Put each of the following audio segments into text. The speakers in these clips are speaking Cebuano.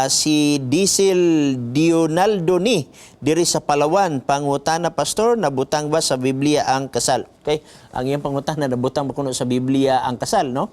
Si Diesel Dionaldo ni diri sa Palawan, pangutana, Pastor, nabutang ba sa Biblia ang kasal? Okay, ang iyang pangutana, nabutang ba kuno sa Biblia ang kasal, no?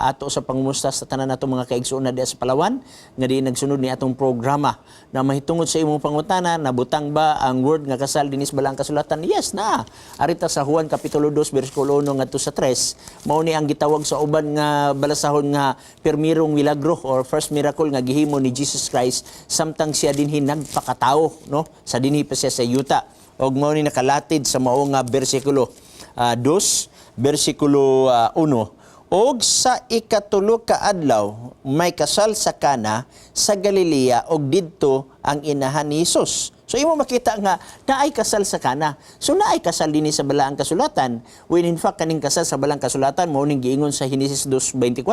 Ato sa pangumusta sa tanan nato mga kaigsuonan diha sa Palawan nga di nagsunod ni atong programa na mahitungod sa imong pangutana, nabutang ba ang word nga kasal dinhi sa Balaang Kasulatan? Yes na. Arita sa Juan kapitulo 2 bersikulo 1 ngadto sa 3, mao ni ang gitawag sa uban nga balasahon nga permirong milagro or first miracle nga gihimo ni Jesus Christ samtang siya dinhi nagpakatao, no? Sa dinhi pa siya sa yuta. Og mao ni nakalatid sa mao nga bersikulo 2 bersikulo 1. Og sa ikatulo ka adlaw may kasal sa Kana sa Galilea og didto ang inahan ni Jesus. So imo makita nga naay kasal sa Kana. So naay kasal dinhi sa Balaang Kasulatan. When in fact, kaning kasal sa Balaang Kasulatan mao ning giingon sa Henesis 2:24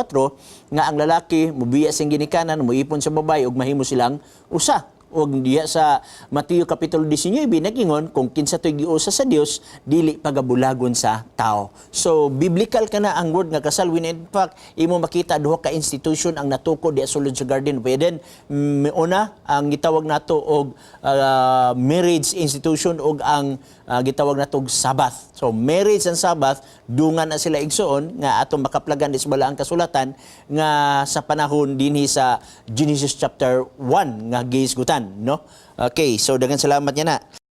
nga ang lalaki mubiya sa ginikanan, muipon sa babae ug mahimo silang usa. Og diha sa Mateo kapitulo 19 nagingon kung kinsa to'y giusa sa Dios, dili pagabulagon sa tao. So biblical kana ang word nga kasal, when in fact imo makita duha ka institution ang natukod diha sulod sa Garden of Eden. Una ang gitawag nato og marriage institution og ang gitawag nato og Sabbath. So marriage and Sabbath, dungan na sila, igsuon, nga atong makaplagan sa Balaang Kasulatan nga sa panahon dinhi sa Genesis chapter 1 nga gihisgutan, no? Okay, so daghang salamat niya na.